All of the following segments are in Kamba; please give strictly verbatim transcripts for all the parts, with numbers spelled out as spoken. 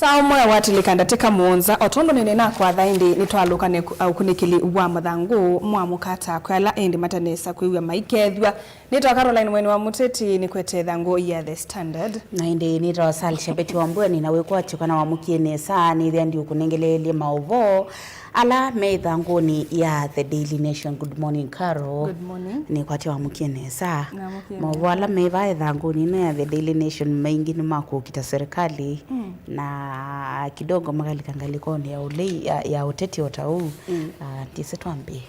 Thaa ũmwe watĩlĩka ndatĩka mũonza, o tondũ nĩnĩnakwatha, ĩndĩ nĩtwalũka nĩ ku-, ũkunĩkĩli wa mathangũ mwa mũkata kwĩ ala ĩndĩ matanesa kwĩw'a maikethw'a. Nĩtawa Caroline Mweni wa Mũteti, nĩkwete ĩthangũ ya The Standard. Na ĩndĩ nĩtawa Sal Shabeti wa Mbweni, na wĩkwatyo kana wamũkie nesa, nĩthĩa ndiũkũnengeleelye maũvoo ala me ĩthangũnĩ ya The Daily Nation. Good morning, Caro. Good morning. Nĩkwatyo wamũkie nesa. Namũkie nesa. Maũvoo ala me vaa ĩthangũnĩ ĩno ya The Daily Nation maingĩ nĩ ma kũkita serikali, mm, na kidogo makalika ngalĩkonĩ ya ũlei, ya, ya ũteti o ta ũu. Mm. Ah, ndĩsĩ twambĩe.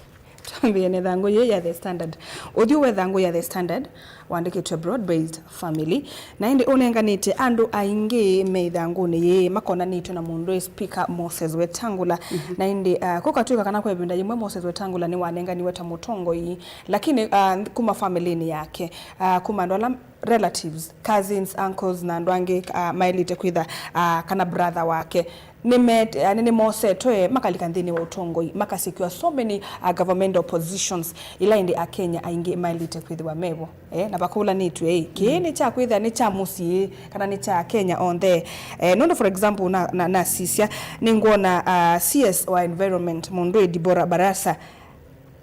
Twambĩe na ĩthangũ yĩĩ ya The Standard. Ũthyũ wa ĩthangũ ya The Standard wandĩkĩtwe broad-based family, na ĩndĩ ũnenganĩte andũ aingĩ me ĩthangũnĩ yĩĩ makonanĩtw'e na mũndũ wĩ Speaker Moses Wetangula. Mhm. Na ĩndĩ, ah, kũkatw'ĩka kana kwa ĩvinda yĩmwe Moses Wetangula nĩwanenganiwe ta mũtongoi, lakini, ah, kuma family-nĩ yake, ah, kuma andũ ala relatives, cousins, uncles na andũ angĩ, ah, maĩlĩte kwĩtha, ah, kana brother wake. Nĩme-, ah, nĩ, nĩmosetwe makalika nthĩnĩ wa ũtongoi, makasecure so many, ah, governmental positions, ila ĩndĩ Akenya aingĩ maĩlĩte kwĩthĩwa mevo. Eh, na vakũlanĩtw'e, ĩ, kĩĩ nĩ kya kwĩthĩa nĩ kya mũsyĩ, kana nĩ kya Akenya onthe? Eh, nũndũ, for example, na, na, nasisya, nĩngwona, ah, C S wa environment, mũndũ wĩ Deborah Barasa,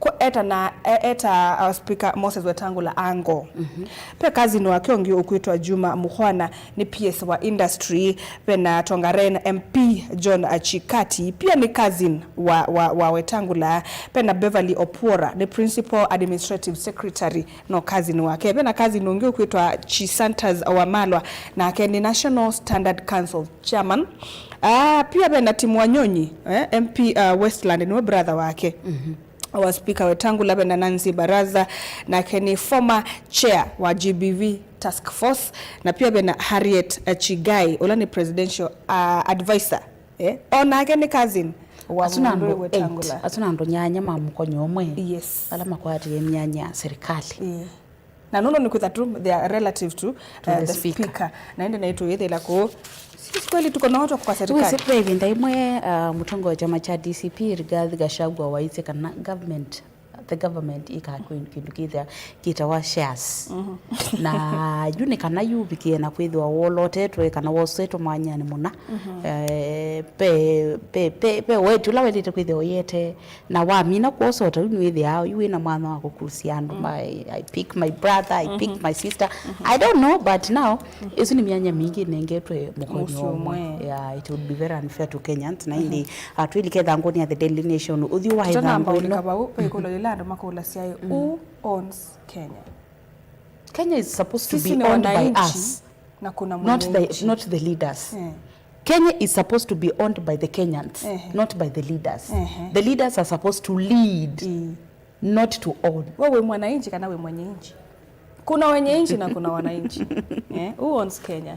Kwa-, eta na, e-, eta, uh, Speaker Moses Wetangula ango. Mhm. Pe cousin wake ũngĩ ũkwĩtwa Juma Mukhwana, nĩ P S wa industry. Ve na Tongaren M P John Achikati, pia nĩ cousin wa, wa, wa Wetangula. Pe na Beverly Opwora, nĩ Principal Administrative Secretary, no cousin wake. Ve na cousin ũngĩ ũkwĩtwa Chisantas Wamalwa, nake nĩ National Standard Council Chairman. Ah, pia ve na Tim Wanyonyi, eh, M P, uh, Westland, nĩwe brother wake. Mhm. Wa Speaker Wetangula, ve na Nancy Baraza, nake nĩ former chair wa G B V task force, na pia ve na Harriet, eh, Chigai, ũla nĩ presidential, ah, advisor. Eh? O nake nĩ cousin wa mũndũ wĩ Wetangula. Asu nĩ andũ nyanya ma mũkonyo ũmwe. Yes. Ala makwatĩe myanya ya serikali. Eh. Na nũndũ nĩ kwĩtha tu, they are relative to, to, uh, the, the speaker. Speaker. Na ĩndĩ naitũ yĩthĩla kũu. Sisi kweli tuko na watu kwa serikali. Wĩsĩ ve ĩvinda ĩmwe, uh, mũtongoi wa kyama kya D C P, Rigathi Gachagua, waisye kana government, the government ĩkaa kwĩ kĩndũ kĩthĩa kĩtawa shares. Mhm. Na yu nĩ kana yu vikie na kwĩthĩwa wolotetwe kana wosetwe mwanyanĩ mũna. Mhm. Eh, pe, pe, pe, pe weti ũla wendete kwĩthĩwa ũyete Na wamina kwosa ũtau, nĩwĩthĩaa yu wĩna mwanya wa kũkusya andũ, mm, my, I pick my brother, I pick, mhm, my sister. Mhm. I don't know, but now, mm, ĩsu nĩ myanya mingĩ ĩnengetwe mũkonyo ũmwe. Mũsyĩ ũmwe. Yeah, it would be very unfair to Kenyans. Na ĩndĩ, mhm, ah, twĩlike ĩthangũnĩ ya The Daily Nation, ũthyũ wa ĩthangũ ĩno. Vau, ve ĩkũlyo yĩla andũ makũlasya, mm, who owns Kenya? Kenya is supposed to be owned by us. Sisi ni wananchi, na kuna mwenye nchi. Not the, not the leaders. Eh. Kenya is supposed to be owned by the Kenyans, ehe, not by the leaders. Ehe. The leaders are supposed to lead, mm, not to own. Wewe mwananchi kana we mwenye nchi? Kuna wenye nchi na kuna wananchi. Eh, who owns Kenya?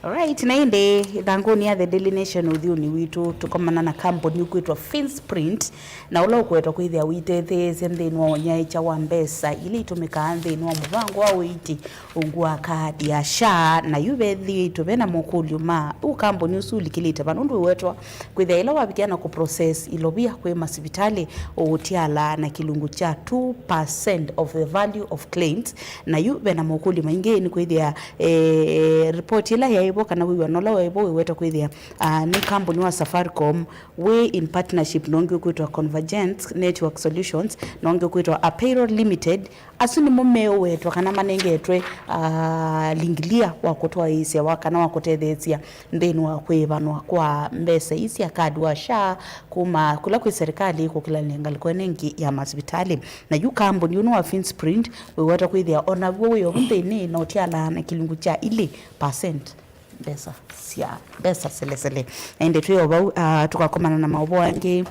Alright, na ĩndĩ ĩthangũnĩ ya The Daily Nation ũthyũnĩ witũ tũkomana na kambuni ũkwĩtwa Finsprint, na ũla ũkwetwa kwĩthĩa ũitetheesya nthĩnĩ wa ũnyaĩĩkya wa mbesa ila itũmĩkaa nthĩnĩ wa mũvango wa ũiiti ungu wa kaadi ya SHA, na yu vethĩĩtwe ve na mokũlyo ma ũ kambuni ũsu ũlikĩlĩte va, nũndũ wĩwetwa kwĩthĩa ĩla wavikĩa na kũprocess ilovia kwĩ masivitalĩ ũũtialaa na kĩlungu kya two percent of the value of claims, na yu ve na mokũlyo maingĩ nĩ kwĩthĩa, eh, report ĩla yaĩ vo kana wĩw'ano ũla waĩ vo wĩwetwa kwĩthĩa, ah, nĩ kambuni wa Safaricom wĩ in partnership na ũngĩ ũkwĩtwa Convergent Network Solutions na ũngĩ ũkwĩtwa Apayroll Limited. Asu nĩmo meũwetwa kana manengetwe, ah, lingilia wa kũtwaĩĩsya wa, kana wa kũtetheesya nthĩnĩ wa kwĩĩvanwa kwa mbesa ii sya kadi wa SHA kuma kũla kwĩ serikali kũkĩlanĩlya ngalĩko ĩno ĩngĩ ya masivitalĩ. Na yu kambuni ũno wa Finsprint wĩwetwa kwĩthĩa o naw'o wĩ ovu nthĩnĩ na ũtialaa na kĩlungu kya ilĩ percent mbesa sya, mbesa selesele. Na ĩndĩ twĩ o vau, ah, tũkakomana na maũvoo angĩ.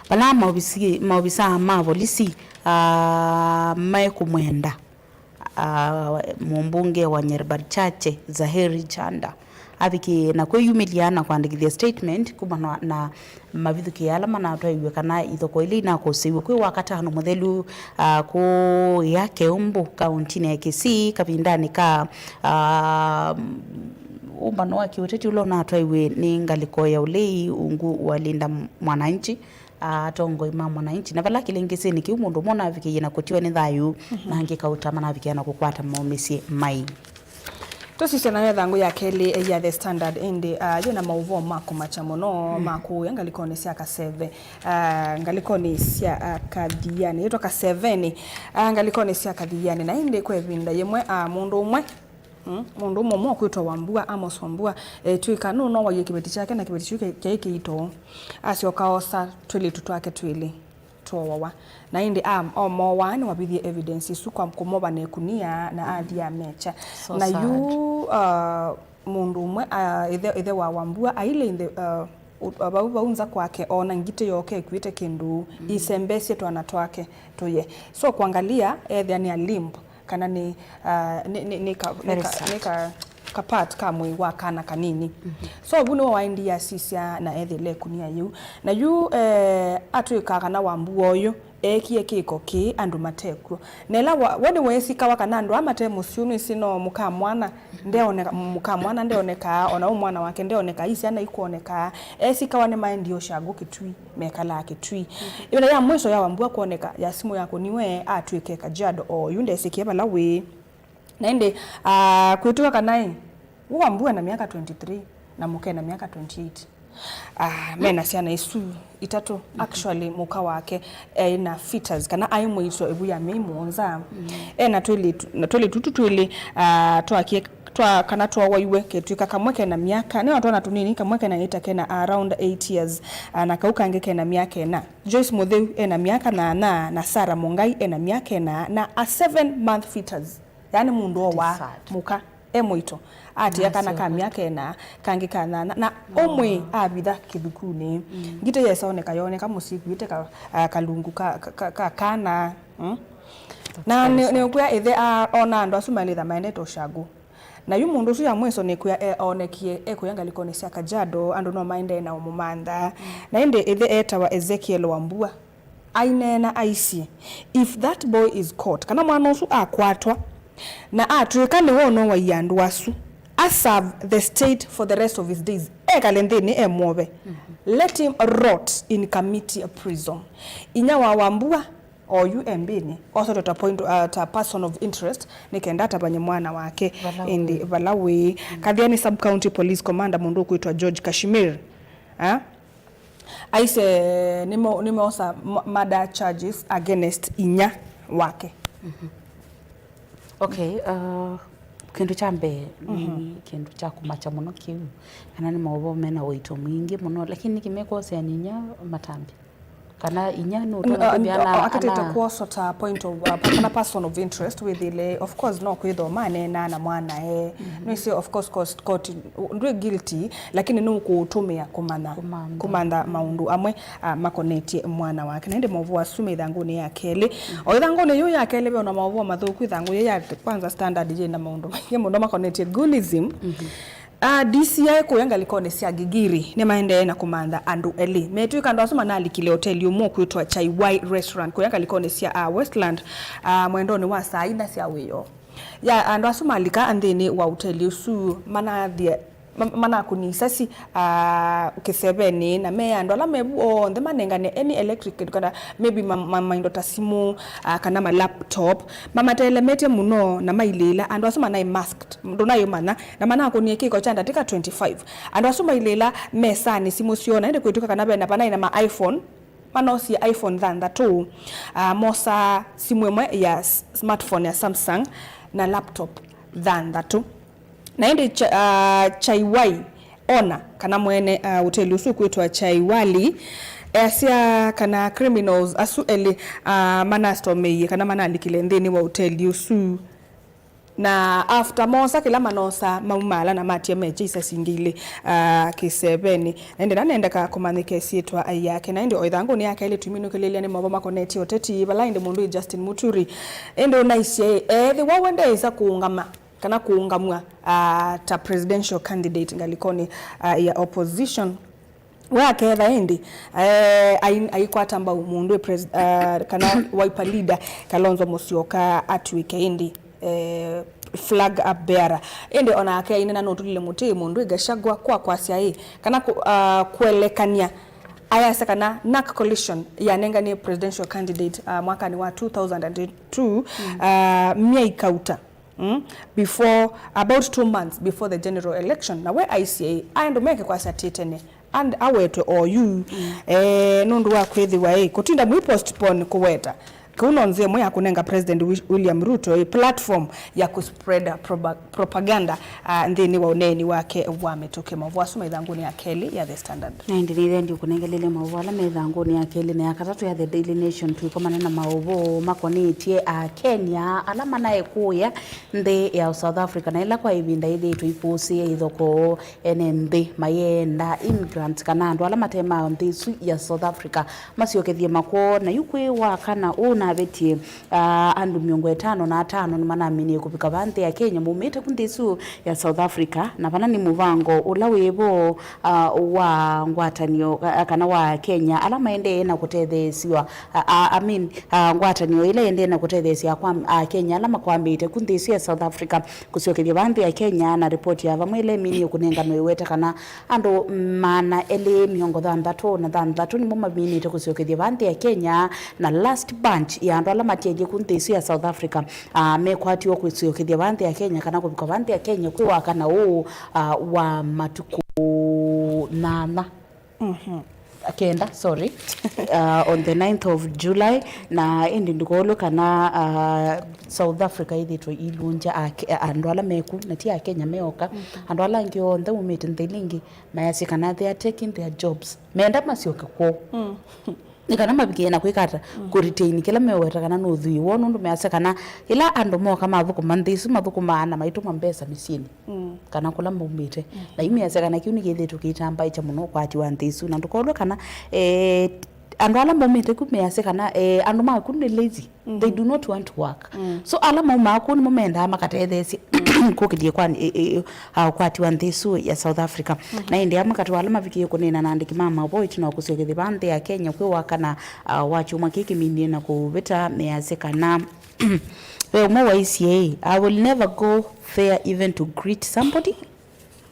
Vala maovisi-, maovisaa ma volisi, ah, maĩ kũmwenda, ah, mũmbunge wa Nyaribari Chache, Zaheri Chanda, avikĩe na kwĩyumĩlya na kwandĩkĩthya statement kumana na mavithũkĩo ala manatwaiwe kana ithokoo ila inakũsĩiwe kwĩ Wakatano mũthelu, ah, kũya Keumbu, kauntinĩ ya Kisii, kavindanĩ ka, ah, ũmbano wa kĩũteti ũla ũnatwaiwe nĩ ngalĩko ya ũlei ungu wa Linda Mwananchi, ah, atongoi ma Mwananchi. Na vala kĩlĩngĩsĩnĩ kĩu mũndũ ũmwe ũnavikĩie na kũtiwa nĩ thayũ, mhm, na angĩ kauta manavikĩa na kũkwata mo mĩsyĩ mai. Tũsisya nayo ĩthangũ ya kelĩ ya The Standard, ĩndĩ, ah, yĩna maũvoo ma kũmakya mũno, mm, ma kũũya ngalĩkonĩ sya Kaseve, ah, ngalĩkonĩ sya, ah, Kathiani. Yĩtwa Kaseveni, ah, ngalĩkonĩ sya Kathiani. Na ĩndĩ kwa ĩvinda yĩmwe, ah, mũndũ ũmwe, mm, mũndũ ũmwe ũmwe ũkwĩtwa Wambua, Amos Wambua, eh, twĩka nũnowaie kĩveti kyake, na kĩveti kyu kyaĩ kĩito. Asyoka osa twĩlĩtu twake twĩlĩ twoawa. Na ĩndĩ a-, amowa nĩwavithie evidence isu kwa kũmova na ĩkunia na athi amekya. So na yu, sad. Uh, mũndũ ũmwe, uh, ĩthe, ĩthe wa Wambua aile in the, uh, u-, uh, vau, vau nza kwake, ona ngitĩ yoke ĩkuĩte kĩndũ, mm, isembeesye twana twake tũye. So kwangalia ethĩa nĩ a limb, kana nĩ, uh, nĩ, nĩ, nĩ ka, nĩ Very ka, sad. Nĩ ka, ka part ka mwĩĩ wa kana kanini. Mhm. So vu nĩwe waendie asisya na ethĩle ĩkunia yĩu. Na yu, eh, atw'ĩka kana Wambua ũyũ eekie kĩko kĩĩ andũ matekw'o. Na ĩla wa, we nĩweesikawa kana andũ aa mate mũsyĩ ũũ, nĩsĩ no mũka mwana ndeoneka, mũka mwana ndeonekaa, ona ũ mwana wake ndeonekaa, i syana ikwoneka. Eesikawa nĩmaendie ũshangũ Kĩtui, mekalaa Kĩtui. Mhm. Ĩvinda ya mwiso ya Wambua kwoneka ya simũ yakũniwe, atw'ĩke Kajiado, o yu ndesĩkie vala wĩ. Na ĩndĩ, ah, kwĩtw'ĩka kana ĩ, Wambua ena myaka twenty-three na mũka ena myaka twenty-eight. Ah, mena syana isu itatũ. Mhm. Actually, mũka wake ena fetus, kana aĩ mũito ĩvu ya myei mũonza. Mm. Ena twĩlĩtu, na twĩlĩtu tũtũ twĩlĩ, ah, twakie, twa, kana twowaiwe, ketw'ĩka kamwe kena myaka, nĩ twana tũnini, kamwe kena ĩta kena around eight years, ah, na kau kangĩ kena myaka ĩna. Joyce Mũtheu ena myaka nyanya, na Sarah Mũngai ena myaka ĩna, na a seven month fetus. Yaani mũndũ owa Sad. Mũka e mũito, atia kana ka myaka ĩna, kangĩ ka nyanya, na ũmwe avitha kĩthukunĩ. Mm. Ngitĩ yesa oneka, yoneka mũsyĩ ĩkuĩte ka, ah, kalungu ka, ka, ka, ka kana. Mm? Na nĩ, nĩ ũkwĩa ĩthe a, ona andũ asu mailĩtha maendete ũshangũ. Na yu mũndũ ũsu ya mwiso nĩkwĩa e, onekie ekũya ngalĩkonĩ sya Kajiado, andũ no maendee na ũmũmantha. Mm. Na ĩndĩ ĩthe etawa Ezekiel Wambua. Aineena aisye, "If that boy is caught," kana mwana ũsu akwatwa, na atw'ĩka nĩwonowaie andũ asu, "a serve the state for the rest of his days." Ekale nthĩnĩ e mwove. Mhm. "Let him rot in Kamiti prison." Inya wa Wambua, oyu e mbĩnĩ, osotwe ta point, uh, ta person of interest, nĩ kenda atavany'e mwana wake, vala ĩndĩ wĩ. Vala wĩ. Mm. Kathiani Sub-County Police Commander, mũndũ ũkwĩtwa George Kashimir. Ah? Aisye nĩmo-, nĩmeosa ma-, murder charges against inya wake. Mhm. Okay, uh, kĩndũ kya mbee nĩ, mhm, kĩndũ kya kũmakya mũno kĩu, kana nĩ maũvoo mena ũito mwingĩ mũno, lakini nĩkĩ mekwosea nĩ inya matambya? Kana inya nũtonya kwĩthĩa na akĩtĩte ana kuosota point of, uh, kana person of interest, wĩthĩle, of course, no kwĩthwa maneenaa na mwanae. Mhm. Nĩsĩ, of course, course, court ndwĩ guilty, lakini nũkũũtũmĩa kũmantha, kũmantha, kũmantha maũndũ amwe, ah, makonetye mwana wake. Na ĩndĩ maũvoo asu me ĩthangũnĩ ya kelĩ. Mhm. O ĩthangũnĩ yĩu ya kelĩ ve ona maũvoo mathũku. Ĩthangũ yĩĩ ya kwanza Standard yĩ na maũndũ maingĩ mũno makonetye Gulism. Mhm. Ah, D C I kũya ngalĩkonĩ sya Gigiri nĩmaendee na kũmantha andũ elĩ. Metw'ĩka andũ asu manalikile hoteli ũmwe ũkwĩtwa Chai Wai Restaurant kũya ngalĩkonĩ sya, ah, Westland, ah, mwendonĩ wa saa inya sya wĩoo. Ya, andũ asu malika nthĩnĩ wa ũteli ũsu, manathie, ma-, manakũnie isasi, ah, kĩsevenĩ, na me andũ ala mevu onthe manengane any electric, kana maybe ma-, ma-, maindo ta simũ, ah, kana ma laptop, mamatelemetye mũno na mailĩĩla. Andũ asu manaĩ masked, ndũnaĩmanya, na manakũnie kĩko kya ndatĩka twenty-five. Andũ asu mailĩĩla mesanĩ simũ syoo, na ĩndĩ kwĩtw'ĩka kana vena vanaĩ na ma iPhone, manosie iPhone thanthatũ, ah, mosa simũ ĩmwe ya s-, smartphone ya Samsung na laptop thanthatũ. Na ĩndĩ Cha-, ah, Chai Wai owner, kana mwene, ah, hoteli ũsu ũkwĩtwa Chai Wali, easya kana criminals asu elĩ, ah, manastomĩie kana manalikile nthĩnĩ wa hoteli ũsu. Na after moosa kĩla manoosa, maumaala na matia mekya isasi ingĩ ilĩ, ah, kĩsevenĩ. Na ĩndĩ na nendeka kũmanyĩka ĩsyĩtwa yake. Na ĩndĩ o ĩthangũnĩ ya kelĩ tũiminũkĩlĩlya nĩ maũvoo makonetye ũteti, vala ĩndĩ mũndũ ĩ Justin Muturi. Ĩndĩ ũnaisye, ethĩwa we ndeĩsa kũũngama kana kũũngamw'a, ah, ta presidential candidate ngalĩkonĩ, ah, ya opposition, we aketha ĩndĩ, eh, ai-, aikwata mbau mũndũ pres-, ah, kana Wiper leader Kalonzo Musyoka atw'ĩke ĩndĩ, eh, flag bearer. Ĩndĩ onake ainena nũtũlile mũtĩ mũndũ Gachagua kwa kwasya ĩ, kana kũ-, ah, kũelekany'a, ayasya kana NARC coalition yanenganie presidential candidate, ah, mwakanĩ wa two thousand and two, mm, ah, Mia Kauta. Mm? Before, about two months before the general election, na we I C A, andũ meke kwasya ti tene, and awetwe oyu, eh, nũndũ wa kwĩthĩwa ĩ, kũtinda mwĩ postpone kũweta. Kĩu no nzĩa ĩmwe ya kũnenga President Wi-, William Ruto ĩ platform ya kũspread propa-, propaganda, ah, nthĩnĩ wa ũneeni wake wa mĩtũkĩ. Maũvoo asu me ĩthangũnĩ ya kelĩ ya The Standard. Na ĩndĩ nĩthĩa ndiũkũnengelele maũvoo ala me ĩthangũnĩ ya kelĩ na ya katatũ ya The Daily Nation. Twĩkomana na maũvoo makonetye Akenya ala manaĩ kũya nthĩ ya South Africa, na ĩla kwa ĩvinda ĩthĩĩtwe ikũsĩe ithokoo, ene nthĩ mayenda immigrants kana andũ ala mate ma nthĩ ĩsu ya South Africa masyokethye makwoo. Na yu kwĩ wa kana ũũ navetie, ah, andũ mĩongo ĩtano na atano nĩmanaminie kũvika vaa nthĩ ya Kenya maumĩte ku nthĩ ĩsu ya South Africa, na vana nĩ mũvango ũla wĩvo, ah, wa ngwatanĩo, ah, kana wa Kenya ala maendee na kũtetheesya, ah, ah, I mean, ah, ngwatanĩo ĩla ĩendee na kũtetheesya kwa, ah, Kenya ala makwamĩte ku nthĩ ĩsu ya South Africa kũsyokethya vaa nthĩ ya Kenya, na ripoti ya vamwe ĩla ĩminie kũnenganwa ĩweta kana andũ maana elĩ mĩongo thanthatũ na thanthatũ nĩmo maminĩte kũsyokethya vaa nthĩ ya Kenya, na last bunch ya andũ ala matyaĩlye ku nthĩ ĩsu ya South Africa, ah, mekwatiwe kũsyokethya vaa nthĩ ya Kenya kana kũvika vaa nthĩ ya Kenya kwĩ wa kana ũũ, ah, wa matukũ nana. Mhm. Kenda, sorry. Uh, on the ninth of July, na ĩndĩ ndũkolwe kana, uh, South Africa ĩthĩtwe ilunja ake-, andũ ala meku, na ti Akenya meoka. Mhm. Andũ ala angĩ onthe maumĩte nthĩ ila ingĩ, mayasya kana they are taking their jobs. Menda masyoke kwoo. Mm. Nĩ kana mavikĩe na kwĩka ata, mm, kũ retain kĩla meweta kana nĩ ũthwii woo, nũndũ measya kana ĩla andũ moka mathũkũma nthĩ ĩsu, mathũkũmaa na maitũma mbesa mĩsyĩnĩ, mm, kana kũla maumĩte. Mm. Na yu measya kana kĩu nĩkĩthĩtwe kĩitambaĩkya mũno ũkwati wa nthĩ ĩsu. Na ndũkolwe kana, eh, andũ ala maumĩte ku measya kana, eh, andũ ma ku nĩ lazy. Mm-hmm. They do not want to work. Mm. So ala maumaa kũu nĩmo mendaa makatetheesye kũkĩlye kwa, e, e, a, ũkwati wa nthĩ ĩsu ya South Africa. Mm-hmm. Na ĩndĩ amwe katĩ wa ala mavikie kũneena na andĩki ma maũvoo ĩtina wa kũsyokethya vaa nthĩ ya Kenya kwĩ wa kana, a, wa kyumwa kĩĩ kĩminie na kũvĩta measya kana ve ũmwe waisye, "I will never go there even to greet somebody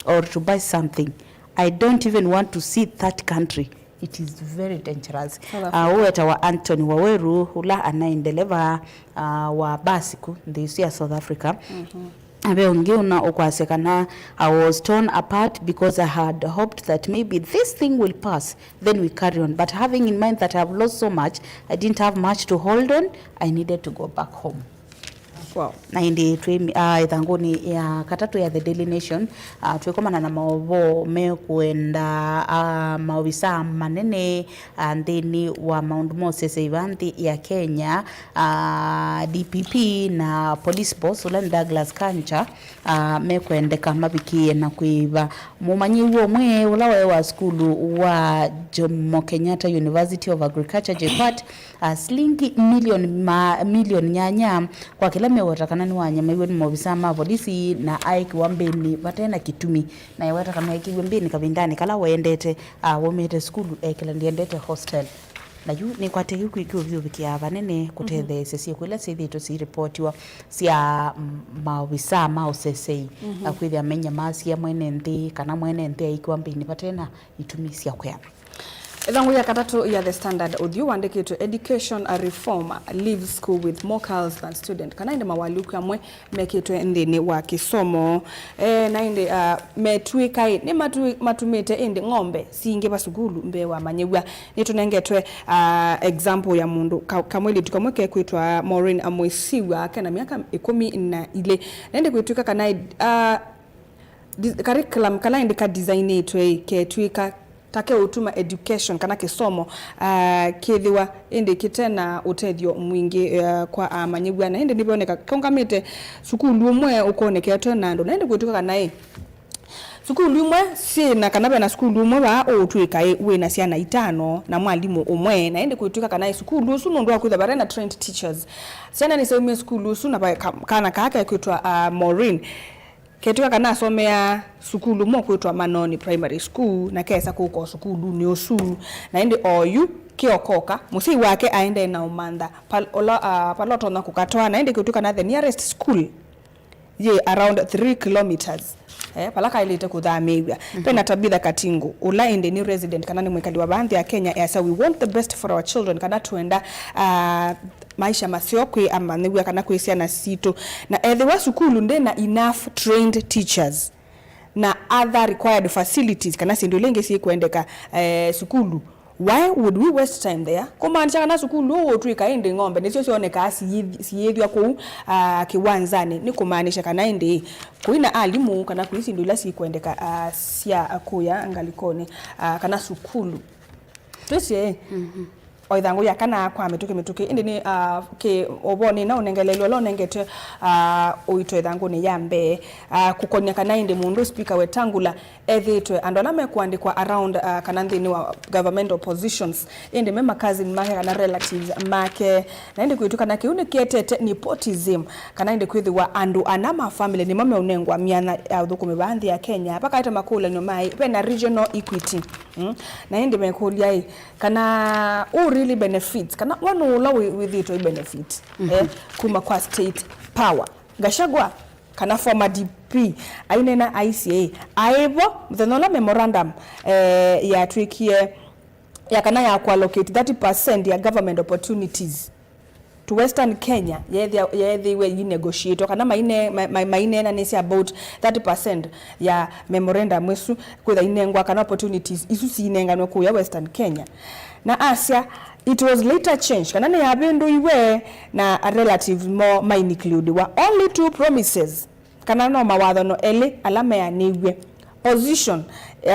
or to buy something. I don't even want to see that country. It is very dangerous." South Africa. Ah, ũwetawa Anthony Waweru, ũla anaĩ ndeleva, ah, wa basi ku nthĩ ĩsu ya South Africa. Mhm. Ve ũngĩ ũna ũkwasya kana, "I was torn apart because I had hoped that maybe this thing will pass, then we carry on. But having in mind that I have lost so much, I didn't have much to hold on. I needed to go back home." Wow. Na ĩndĩ twĩ, ah, ĩthangũnĩ ya katatũ ya The Daily Nation, ah, twĩkomana na maũvoo mekwenda, ah, maovisa manene, ah, nthĩnĩ wa maũndũ ma ũsesei vaa nthĩ ya Kenya, ah, D P P na police boss ũla nĩ Douglas Kanja, ah, mekwendeka mavikĩe na kũĩva mũmanyĩw'a ũmwe ũla waĩ wa sukulu wa Jomo Kenyatta University of Agriculture, JKUAT, a, silingi milioni ma-, milioni nyanya kwa kĩla meweta kana nĩwanyamaiwe nĩ maovisaa ma volisi na aĩkĩwa mbĩnĩ vate na kĩtumi. Na eweta kana ekĩiwe mbĩnĩ kavindanĩ kala waendete, a, waumĩte sukulu ekĩla ndiendete hostel. Na yu nĩkwatĩĩu kwĩkĩũvyũvikĩa vanene kũtetheesya syĩko ila syĩthĩĩtwe syĩrĩpotiwa sya, mm, maovisaa ma ũsesei, na kwĩthĩa menyamasya mwene nthĩ kana mwene nthĩ aĩkĩwa mbĩnĩ vate na itumi sya kwĩana. Ĩthangũ ya katatũ ya The Standard ũthyũ wandĩkĩtwe, "Education reform leaves school with more culls than student." Kana ĩndĩ mawalyũku amwe mekĩtwe nthĩnĩ wa kĩsomo. Eh, na ĩndĩ, ah, metw'ĩka ĩ, nĩ matu-, matumĩte ĩndĩ ng'ombe singĩva sukulu mbee wa manyĩw'a. Nĩtũnengetwe, ah, example ya mũndũ ka-, kamwĩlĩtu kamwe kekwĩtwa Maureen Amwĩsiw'a, kena myaka ĩkũmi na ilĩ. Na ĩndĩ kwĩtw'ĩka kana, ah, Dis-, curriculum kala ĩndĩ ka designĩtwe ĩ, ketw'ĩka ta keũtuma education kana kĩsomo, ah, kĩthĩwa ĩndĩ kĩte na ũtethyo mwingĩ, ah, kwa amanyĩw'a. Na ĩndĩ nĩvoneka kaũngamĩte sukulu ũmwe ũkoneketwe na andũ. Na ĩndĩ kwĩtw'ĩka kana ĩ, sukulu imwe syĩ na, kana ve na sukulu ũmwe vaa ũũtw'ĩka ĩ, wĩ na syana itano na mwalimũ ũmwe. Na ĩndĩ kwĩtw'ĩka kana ĩ, sukulu ũsu nũndũ wa kwĩthwa vate na trained teachers, syana nĩsyaumie sukulu ũsu na va-, ka-, kana kaa kekwĩtwa, ah, Maureen. Ketw'ĩka kana asomeaa sukulu ũmwe ũkwĩtwa Manoni Primary School, na kesa kũka o sukulunĩ ũsu. Na ĩndĩ oyu kĩokoka, mũsyai wake aendee na ũmantha pal-, ola, ah, vala ũtonya kũkatwaa. Na ĩndĩ kwĩtw'ĩka kana the nearest school yĩ around three kilometres, eh, vala kaĩlĩte kũthamĩĩw'a. Ve na Tabitha Katingu, ũla ĩndĩ nĩ resident kana nĩ mwĩkali wa vaa nthĩ ya Kenya, easya, "We want the best for our children," kana twenda, ah, maisha maseo kwĩ amanyĩw'a kana kwĩ syana sitũ. Na ethĩwa sukulu ndĩ na enough trained teachers na other required facilities kana syĩndũ ila ingĩ syĩkwendeka, eh, sukulu, why would we waste time there? Kũmaanisha kana sukulu ũũ ũtw'ĩka ĩndĩ ng'ombe nĩsyo syonekaa siyĩthi-, siyĩthw'a kũu, ah, kĩwanzanĩ, nĩ kũmaanisha kana ĩndĩ kũi na alimũ kana kũi syĩndũ ila syĩkwendeka, ah, sya kũya ngalĩkonĩ, ah, kana sukulu. Twĩsĩ, o ĩthangũ ya kana kwa mĩtũkĩ mĩtũkĩ, ĩndĩ nĩ, ah, kĩ ũvonĩ na ũnengelelwa ũla ũnengete, ah, ũito ĩthangũnĩ ya mbee, ah, kũkonya kana ĩndĩ mũndũ Speaker Wetangula ethĩĩtwe andũ ala mekũandĩkwa around, ah, kana nthĩnĩ wa governmental positions, ĩndĩ me ma cousin make kana relatives make, na ĩndĩ kwĩtw'ĩkana kĩu nĩkĩetete nepotism, kana ĩndĩ kwĩthĩwa andũ ana ma family nĩmo meũnengwa myanya ya ũthũkũmi vaa nthĩ ya Kenya, vakaete makũlany'o mai, ve na regional equity. Mm. Na ĩndĩ mekũlya ĩ, kana who really benefits, kana we nũ ũla wĩ-, wĩthĩĩtwe ĩ benefit, eh, kuma kwa state power. Gachagua, kana former D P, aineena aisye ĩ, aĩ vo mũthenya ũla memorandum, eh, yatw'ĩkie ya kana ya kũallocate thirty percent ya government opportunities to Western Kenya yeethĩa-, yeethĩiwe ĩnegotiatwa, kana maine-, ma-, ma-, maineenanĩsya about thirty percent ya memorandum ĩsu kwĩtha inengwa kana opportunities isu siinenganwe kũya Western Kenya. Na asya, it was later changed, kana nĩyavĩndũiwe na a relatives moo mainikludiwa. Only two promises, kana no mawathano elĩ ala meanĩw'e. Position, uh,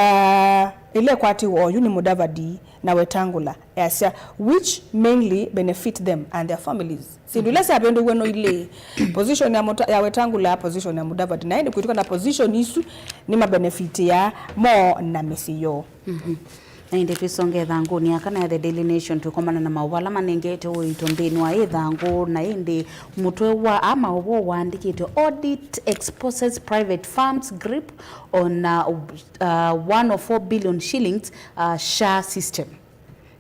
ĩla ĩkwatiwe oyu nĩ Mudavadi na Wetangula, easya, which mainly benefit them and their families. Syĩndũ ila syavĩndũiwe no ilĩ, position ya Muta-, ya Wetangula, position ya Mudavadi, na ĩndĩ kwĩtw'ĩkana position isu nĩmabenefitĩaa moo na mĩsyĩ yoo. Na ĩndĩ twĩsonge ĩthangũnĩ ya kana ya The Daily Nation, tũkomana na maũvoo ala manengete ũito nthĩnĩ wa ĩthangũ, na ĩndĩ mũtwe wa aa maũvoo waandĩkĩtwe, "Audit exposes private firms' grip on, uh, uh, one oh four billion shillings, uh, SHA system."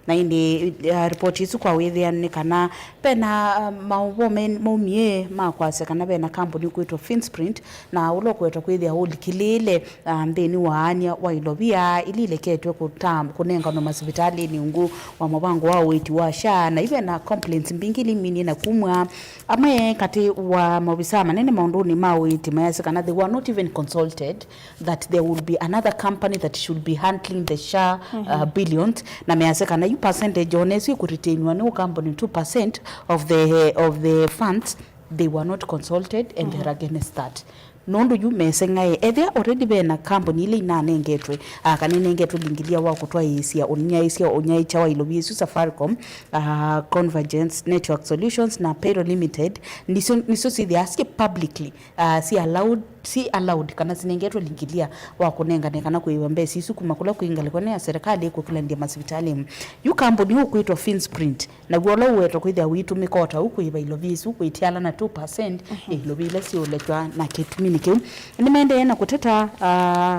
Na ĩndĩ, uh, ripoti ĩsu kwa wĩthĩa nĩ kana vena, uh, maũvoo me-, maumie ma kwasya kana vena kambuni ũkwĩtwa Finsprint, na ũla ũkwetwa kwĩthĩa ũlikĩlĩĩle, ah, nthĩnĩ wa anya wa ilovia ila ileketwe kũta-, kũnenganwa masivitalĩnĩ ungu wa mũvango wa ũiiti wa SHA, na ive na complaints mbingĩ ila iminie na kumw'a. Amwe katĩ wa maovisaa manene maũndũnĩ ma ũiiti mayasya kana they were not even consulted that there would be another company that should be handling the SHA, uh, billions, na meyasya kana yu percentage ona ĩsu ĩkũretainwa nĩ company two percent of the, of the funds, they were not consulted and they're against that. Nũndũ yu meseng'ae, ethĩa already ve na kambuni ila inanengetwe, ah, kana inengetwe lingilia wa kũtwaĩĩsya ũnyaĩĩsya, ũnyaĩĩkya wa ilovi isu, Safaricom, ah, Convergence Network Solutions na Payroll Limited, nisyo, nisyo syĩthĩaa syĩ publicly, ah, syĩ allowed, syĩ allowed kana sinengetwe lingilia wa kũnengane kana kũĩva mbesa isu kuma kũla kwĩ ngalĩkonĩ ya serikali ĩkũkĩlanĩlya masivitalĩ. Yu kambuni ũkwĩtwa Finsprint, naw'o ũla ũwetwa kwĩthĩa ũitũmĩka o ta ũu kũĩva ilovi isu, kwĩtya ala na two percent ya ilovi ila syĩũlekywa na kĩtuminĩ kĩu. Nĩmaendee na kũteta, ah,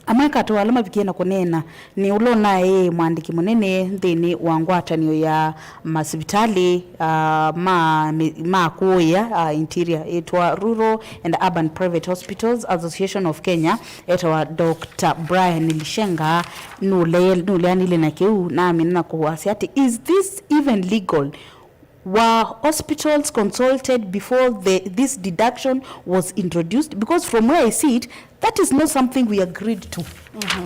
amwe katĩ wa ala mavikie na kũneena nĩ ũla ũnaĩ mwandĩki mũnene nthĩnĩ wa ngwatanĩo ya masivitalĩ, ah, ma, ma kũũĩa, ah, interior, ĩtwa Rural and Urban Private Hospitals Association of Kenya, etawa Doctor Brian Lishenga, nũle-, nũleanile na kĩu, na amina na kũwasya atĩ, "Is this even legal? Were hospitals consulted before the, this deduction was introduced? Because from where I see it, that is not something we agreed to."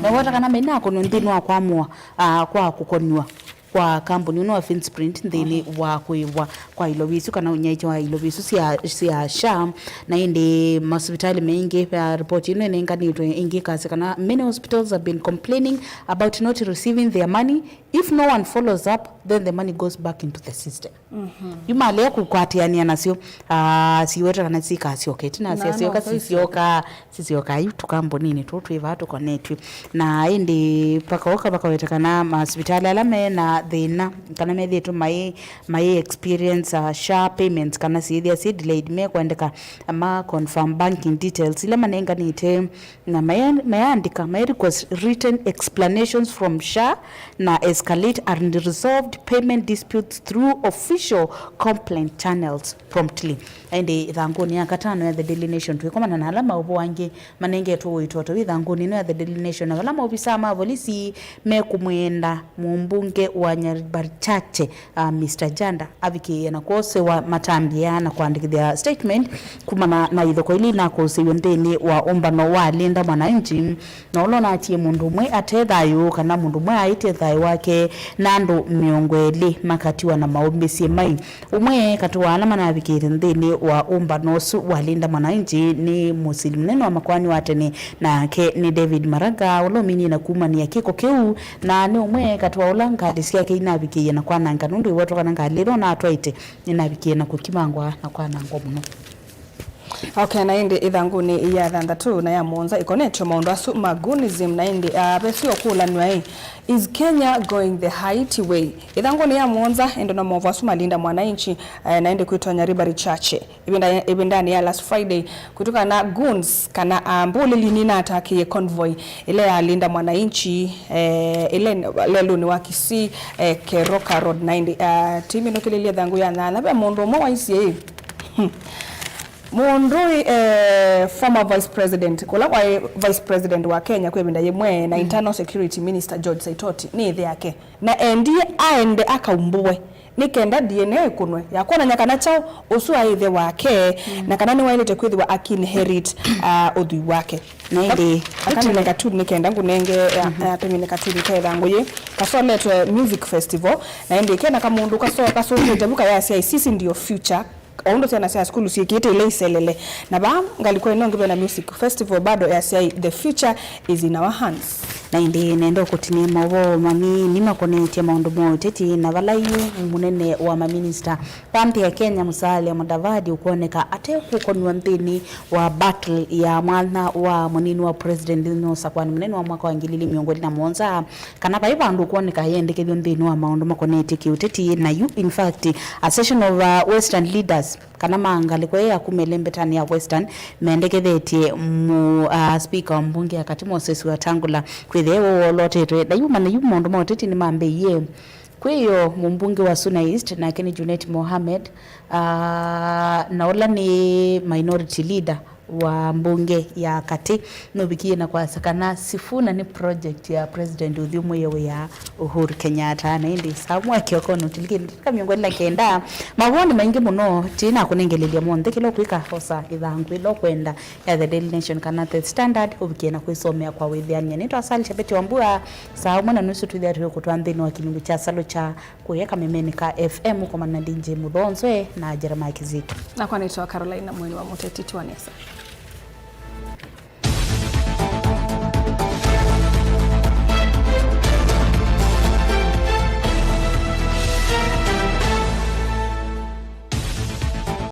Na wata kana mena kono nthĩnĩ wa kwamũa, ah, kwa kũkonwa kwa kambuni ũno wa Finsprint nthĩnĩ wa kũĩvwa kwa ilovi isu kana ũnyaĩĩkya wa ilovi isu sya, sya SHA. Na ĩndĩ masivitalĩ maingĩ, ah, ripoti ĩno ĩnenganĩtwe ĩngĩ ĩkasya kana many hospitals have been complaining about not receiving their money. If no one follows up, then the money goes back into the system. Yu malea kũkwatĩanĩa nasyo, ah, siweta kana sikasyoke, ĩtina na syasyoka no sisyoka, sisyoka yu tũkambũninĩ tũũ twĩ vaa tũkonetw'e. Na ĩndĩ vakaoka vakaweta kana masivitalĩ ala me na thĩna, kana methĩĩtwe mai, mai experience, uh, SHA payments, kana syĩthĩa syĩ delayed, mekwendeka ma confirm banking details ila manenganĩte, na maya-, mayaandĩka, may request written explanations from SHA na escalate unresolved payment disputes through official complaint channels promptly. Ĩndĩ ĩthangũnĩ ya katano ya The Daily Nation, twĩkomana na ala maũvoo angĩ manengetwe ũito ta wĩ ĩthangũnĩ ĩno ya The Daily Nation, na vala maovisaa ma volisi mekũmwenda mũmbunge wa Nyaribari Chache, uh, Mister Janda avikĩĩe na kwosewa matambya na kũandĩkĩthya statement kumana na ithokoo ila inakũsĩiwe nthĩnĩ wa ũmbano wa Linda Mwananchi, na ũla ũnatie mũndũ ũmwe ate thayũ, kana mũndũ ũmwe aĩtye thayũ wake, na andũ mĩongo ĩlĩ makatiwa na maũmbĩsye mai. Ũmwe katĩ wa ala manavikĩte nthĩnĩ wa ũmbano ũsu wa Linda Mwananchi nĩ mũsili mũnene wa makoani wa tene, nake nĩ David Maraga, ũla ũminie na kumania kĩko kĩu, na nĩ ũmwe katĩ wa ũla ngalĩ syake inavikĩie na kwananga, nũndũ ĩwetwa kana ngalĩ ĩla ũnatwaĩte nĩnavikĩie na kũkimangwa na kwanangwa mũno. Okay, na ĩndĩ ĩthangũnĩ ya thanthatũ na ya mũonza ĩkonetwe maũndũ asu ma goonism, na ĩndĩ, ah, ve syo kũlanw'a ĩ, is Kenya going the Haiti way? Ĩthangũnĩ ya mũonza ĩndĩ no maũvoo asu ma Linda Mwananchi, eh, na ĩndĩ kwĩtwa Nyaribari Chache. Ĩvinda, ĩvindanĩ ya last Friday, kwĩtw'ĩka na goons kana, ah, mbũlĩli nĩnatakĩie convoy ĩla ya Linda Mwananchi, eh, ĩla lelũnĩ wa Kisii, eh, Keroka Road, na ĩndĩ, ah, timinũkĩlĩlye thangũ ya nyanya, ve mũndũ ũmwe waisye ĩ, mũndũ, eh, former vice president, kũla kwaĩ vice president wa Kenya kwĩ ĩvinda yĩmwe na internal security minister George Saitoti nĩ ĩthe yake, na endie aende akaumbũwe nĩ kenda D N A ĩkũnwe ya kwonany'a kana kyaũ ũsu aĩ ĩthe wake, na kana nĩwaĩlĩte kwĩthĩwa akĩinherit, ah, ũthwii wake. Na ĩndĩ, akamine katuni nĩ kenda ngũnenge, ya, ya tũmine katuni kethangũ yĩ kasoletwe music festival, na ĩndĩ kena kamũndũ kaso-, kasũngĩte vu kayasya, "Sisi ndio future." O ũndũ syana sya sukulu syĩkĩĩte ila iselele. Na vaa ngalĩko ĩno ĩngĩ vena music festival bado yasya, "The future is in our hands." Na ĩndĩ nenda ũkũtinĩa maũvoo manini makonetye maũndũ ma ũteti, na vala yu mũnene wa maminista wa nthĩ ya Kenya, Musalia Mudavadi, ũkwoneka ate kũkonw'a nthĩnĩ wa battle ya mwanya wa mũnini wa president nthĩnĩ wa ũsakũani mũnene wa mwaka wa ngili ilĩ mĩongo ĩlĩ na mũonza, kana vai vandũ ũkwoneka ayendekethw'a nthĩnĩ wa maũndũ makonetye kĩũteti. Na yu, in fact, a session of, uh, Western leaders, kana ma ngalĩko ĩĩ ya kuma ĩlembetanĩ ya Western, mendekethetye mu-, uh, speaker wa mbunge ya katĩ, Moses Wetangula, kwĩthĩa e we wolotetwe. Na yu manya yu maũndũ ma ũteti nĩmambĩĩie. Kwĩyo mũmbunge wa Suna East, nake nĩ Junet Mohamed, uh, na ũla nĩ minority leader wa mbunge ya katĩ, nũvikie na kwasya kana Sifuna nĩ project ya President ũthyũmũĩe wĩa Uhuru Kenyatta. Na ĩndĩ saa mwa kĩokonĩ ũtilikĩte mĩongo ĩlĩ na kenda. Mavoo nĩ maingĩ mũno, ti nakũnengelelya monthe. Kĩla ũkwĩka, osa ĩthangũ ĩla ũkwenda ya The Daily Nation kana The Standard, ũvikie na kwĩsomea kwa wĩthĩan'ya. Nĩtwa Sally Chebeti Wambua, saa ũmwe na nusu twĩthĩa tũyũkũtwa nthĩnĩ wa kĩlungu kya Salũ kya Kũya kamemeni ka F M ũkomana na D J Mũthonzwe na Jeremiah Kizito. Nakwa nĩtwa Caroline na mwini wa mũteti twanesa.